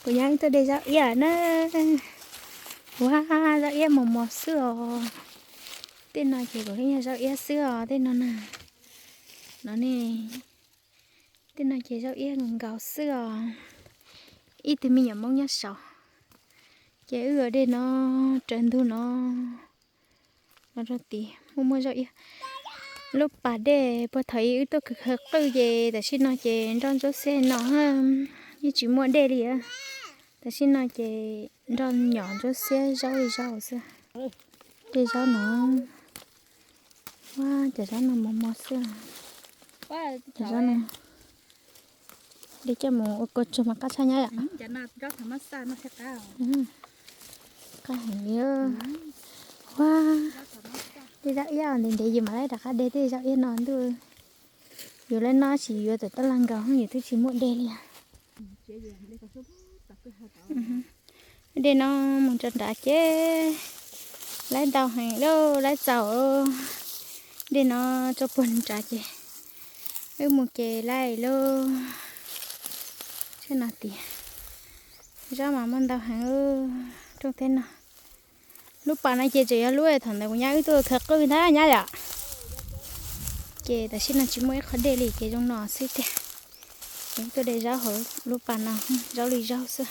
Kuv nyob ib tuaj de zaub iab na. Ua, zaub iab mos mos xwb os. Tej no ces kuv yeej yog zaub iab xwb os, tej no na. No ne, tej no ces zaub iab nkaus xwb os. Ib tug me nyuam Hmoob nyob saud, ces wb yuav de no raws ntug no, no rau tid muaj muaj zaub iab. Lub pas dej puag thaum ub wb tuaj khaws qwj ces tam sim no ces nroj ntsuab xiab no, yeej tsis muaj dej li. Tam sim no ces nroj nyom ntsuab xiab zaub li zaub xwb. De zaub no, ua, cov zaub no mos mos xwb. Cov zaub no de coj mus ua kua tsuag mas qab tshaj nyob yom. Qab heev li. Ua, de zaub iab ntev ntev yus mam li rov qab de tej zaub iab no ntuj. Yus li no tsis yuav tawm tab laj nkaus yus twb tsis muaj dej li. Dej no mus rau nrad ces laib ntau heev lauj, laib txaus. Dej no tso puag nrad ces wb mus ces laib lauj. Tsheb no tias zaub mas muaj ntau heev rooj teb no. Lub pas no ces tseem yog lub thaum ntawd kuv nyab wb tuaj khaws qwj ntag nyab yom. Ces tam sim no tsis muaj ib qho dej li ces zoo no xwb tiag. Ces tuaj de zaub hauv lub pas no, zaub li zaub xwb.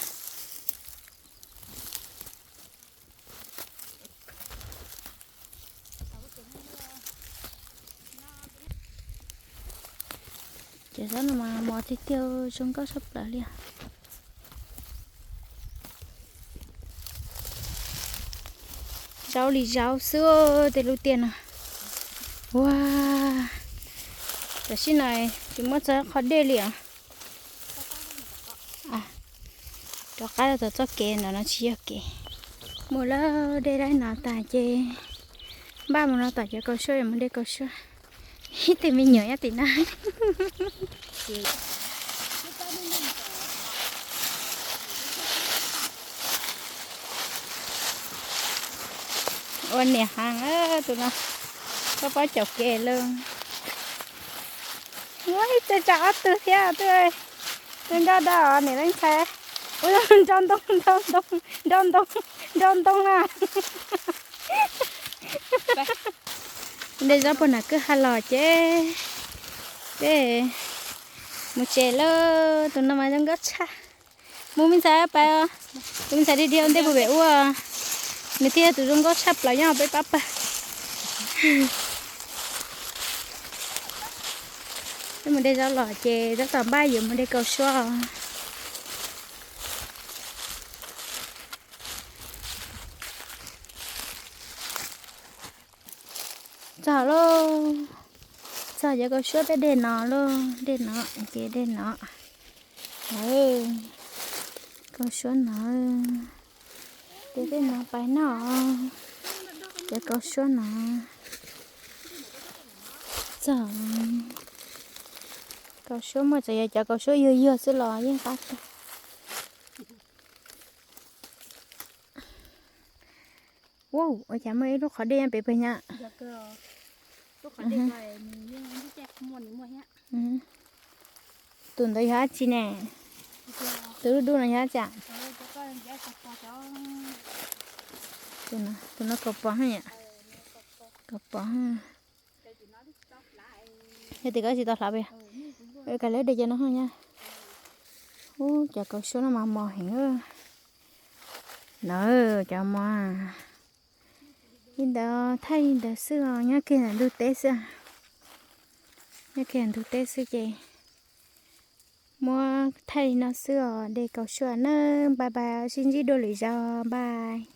Cov zaub no mas mos tiag tiag, zoo nkauj tshaj plaws li os. Zaub li zaub xwb tej lub tiaj no. Ua, tam sim no tsis muaj txog qhov dej li os. Rov qab rau tom txoj kev ntawm no tsis yog kev. Mus lawm, de laib no tas ces npaj mus no tom cov kaus suab, mus de kaus suab. Ib tug me nyuam nyob tim no. Ua niam heev tus no, koj paub caum kev lawm. Ua ib tug tsam ob tug thiab, tus nkauj dab niam leej ntxhais. Ua nrau ntoo, nrau ntoo, nrau ntoo, nrau ntoo na. De zaub puag nram kwj ha los ces peb mus tsev lawm. Tus no mas zoo nkauj tshaj. Mus me ntxhais pais, tus me ntxhais dhia dhia ua ntej puag pem ub, nws thiaj yog tus zoo nkauj tshaj plaws nyob peb pab pawg. Peb mus de zaub los ces tab tom npaj yuav mus de kaus suab. Txog lauj, txog cov kaus suab peb de no lauj, de no, ces de no. Kaus suab no, ces peb mus pais noj cov kaus suab no. Txog, kaus suab muaj txawm yog cov kaus suab yuag yuag xwb los yeej qab tag. Ua cas muaj ib lub qhov dej nyob pem pawg nyab. Tus ntawd yog dab tsi ne? Tus dub dub no yog dab tsi? Tus no kaus pos, kaus pos. Yog tias koj tsis tau hlav pem, kav liam de cov no nyab. Ub, cov kaus suab no mas mos heev. No, cov mos li ntawd thaij li ntawd xwb os, nyob kiag ntawm ntug teb xwb. Nyob kiag ntug teb xwb ces muab thaij li no xwb os, de kaus suab nawb, bye bye, sib ntsib dua lwm zaus, bye.